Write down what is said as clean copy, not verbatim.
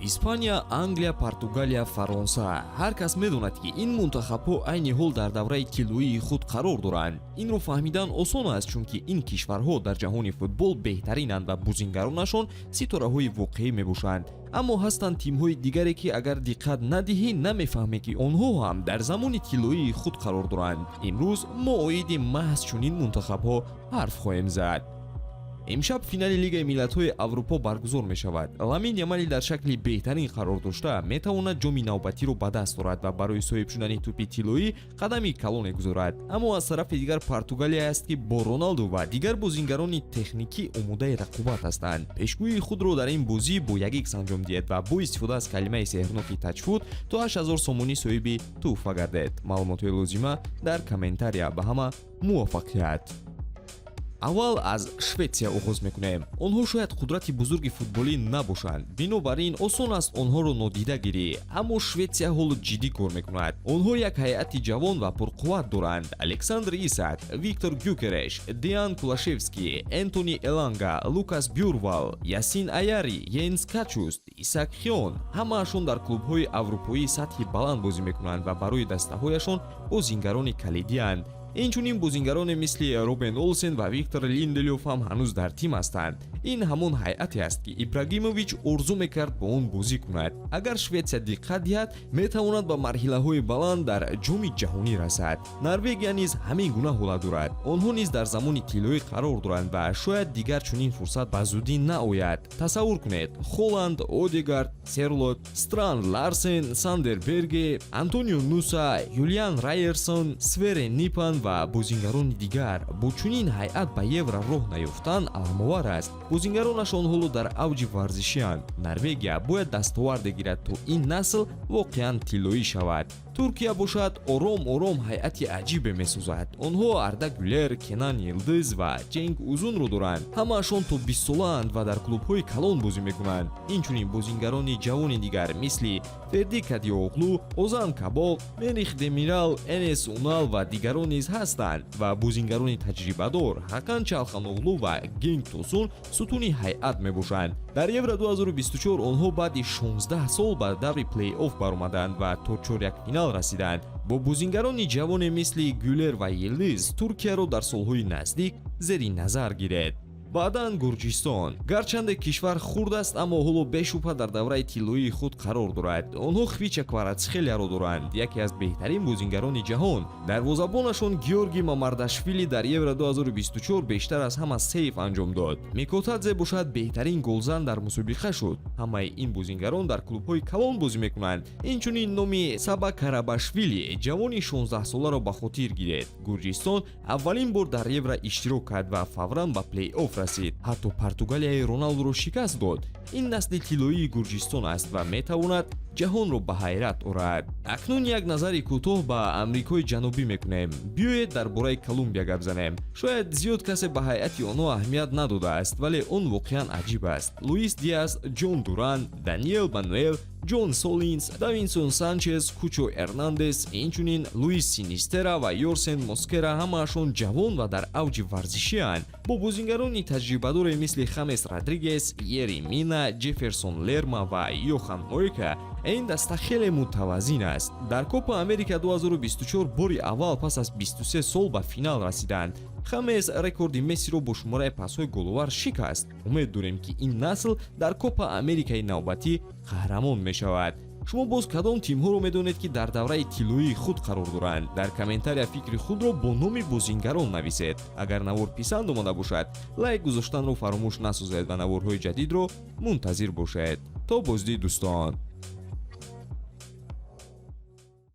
Испания, Англия, Португалия, Фаронса. Ҳар кас медонад, ки ин мунтахабҳо айни ҳол дар давраи тиллоии худ қарор доранд. Инро фаҳмидан осон аст, чунки ин кишварҳо дар ҷаҳони футбол беҳтаринанд ва бозингаронашон ситораҳои воқеӣ мебошанд. Аммо ҳастанд тимҳои дигаре, ки агар диққат надиҳӣ, намефаҳмӣ, ки онҳо ҳам дар замони тиллоии худ қарор доранд. Имрӯз мо оиди маҳз чунин мунтахабҳо ҳарф хоҳем зад. Имшаб финали Лигаи миллатҳои Аврупо баргузор мешавад. Ламин Ямали дар шакли беҳтарин қарор дошта, метавонад ҷоми навбатиро ба даст орад ва барои соҳиб шудани тӯпи тиллоӣ қадами калоне гузорад. Аммо аз тарафи дигар Португалия аст, ки бо Роналду ва дигар бозингарони техникӣ омодаи рақобат ҳастанд. Пешгӯии худро дар ин бозӣ бо 1 икс анҷом диҳед ва бо истифода аз калимаи сеҳрноки «Тачфут» то 8000 сомонӣ соҳиби тӯҳфа гардед. Маълумотҳои лозима дар комментария. Ба ҳама муваффақият! Аввал аз Шветсия оғоз мекунем. Онҳо шояд қудрати бузурги футболӣ набошанд, бинобар ин осон аст онҳоро нодида гирӣ. Аммо Шветсия ҳоло ҷиддӣ кор мекунад. Онҳо як ҳайати ҷавон ва пурқувват доранд: Александр Исак, Виктор Гюкереш, Деян Кулушевский, Энтони Эланга, Лукас Бюрвал, Ясин Аяри, Йенс Качуст, Исак Хион. Ҳамаашон дар клубҳои аврупоии сатҳи баланд бозӣ мекунанд ва барои дастаҳояшон бозингарони калидианд. Инчунин бозингароне мисли Робин Олсен ва Виктор Линделёф ҳам ҳанӯз дар тим ҳастанд. Ин ҳамон ҳайате аст, ки Ибрагимович орзу мекард бо он бозӣ кунад. Агар Шветсия диққат диҳад, метавонад ба марҳилаҳои баланд дар Ҷоми Ҷаҳонӣ расад. Норвегия низ ҳамин гуна ҳолат дорад. Онҳо низ дар замони тиллоӣ қарор доранд ва шояд дигар чунин фурсат ба зудӣ наояд. Тасаввур кунед: Холанд, Одегард, Серлот, Странд Ларсен, Сандер Берге, Антонио Нуса, Юлиан Райерсон, Свере Нипан ва бозингарони дигар. Бо чунин ҳайат ба Евро роҳ наёфтан аламовар аст. Бозингаронашон ҳоло дар авҷи варзишианд. Норвегия бояд дастоварде гирад, то ин насл воқеан тиллоӣ шавад. Туркия бошад, ором ором ҳайати аҷибе месозад. Онҳо Арда Гюлер, Кенан Йилдиз ва Ҷенг Узунро доранд. Ҳамаашон то 20-солаанд ва дар клубҳои калон бозӣ мекунанд. Инчунин бозингарони ҷавони дигар, мисли Ферди Кадиоғлу, Озан Кабок, Мерих Демирал, Энес Унал ва дигарон низ ҳастанд. Ва бозингарони таҷрибадор Ҳакан Чалханоғлу ва Генг Тосун сутуни ҳайат мебошанд. Дар Евро 2024 онҳо баъди 16 сол ба даври плей-офф баромаданд ва то чорякфинал расиданд. Бо бозингарони ҷавоне мисли Гюлер ва Йилдиз Туркияро дар солҳои наздик зери назар гиред. Баъдан Гурҷистон. Гарчанде кишвар хурд аст, аммо ҳоло бешубҳа дар давраи тиллоии худ қарор дорад. Онҳо Хвича Кварацхелияро доранд, яке аз беҳтарин бозингарони ҷаҳон. Дарвозабонашон Георги Мамардашвили дар Евро 2024 бештар аз ҳама сейв анҷом дод. Микотадзе бошад, беҳтарин голзан дар мусобиқа шуд. Ҳамаи ин бозингарон дар клубҳои калон бозӣ мекунанд. Инчунин номи Саба Карабашвили, ҷавони 16-соларо ба хотир гиред. Гурҷистон аввалин бор дар Евро иштирок кард ва фавран ба плей-офф расид. Ҳатто Португалияи Роналдуро шикаст дод. Ин насли тиллоии Гурҷистон аст ва метавонад ҷаҳонро ба ҳайрат орад. Акнун як назари кӯтоҳ ба Амрикои Ҷанубӣ мекунем. Биёед, дар бораи Колумбия гап занем. Шояд зиёд касе ба ҳайати онҳо аҳамият надодааст, вале он воқеан аҷиб аст. Луис Диас, Ҷон Дуран, Даниэл Мануэл, Ҷон Солинс, Давинсон Санчес, Кучо Эрнандес, инчунин Луис Синистера ва Йорсен Москера ҳамаашон ҷавон ва дар авҷи варзишианд. Бо бозингарони таҷрибадоре мисли Хамес Родригес, Ери Мина, Ҷефферсон Лерма ва Йохан Мойка ин даста хеле мутавазин аст. Дар Копа Америка 2024 бори аввал пас аз 23 сол ба финал расиданд. Хамес рекорди Мессиро бо шумораи пасҳои головар шикаст. Умед дорем, ки ин насл дар Копа Америкаи навбатӣ қаҳрамон мешавад. Шумо боз кадом тимҳоро медонед, ки дар давраи тиллоии худ қарор доранд? Дар комментария фикри худро бо номи бозингарон нависед. Агар навор писанд омада бошад, лайк гузоштанро фаромӯш насозед ва наворҳои ҷадидро мунтазир бошед. То боздид, дӯстон.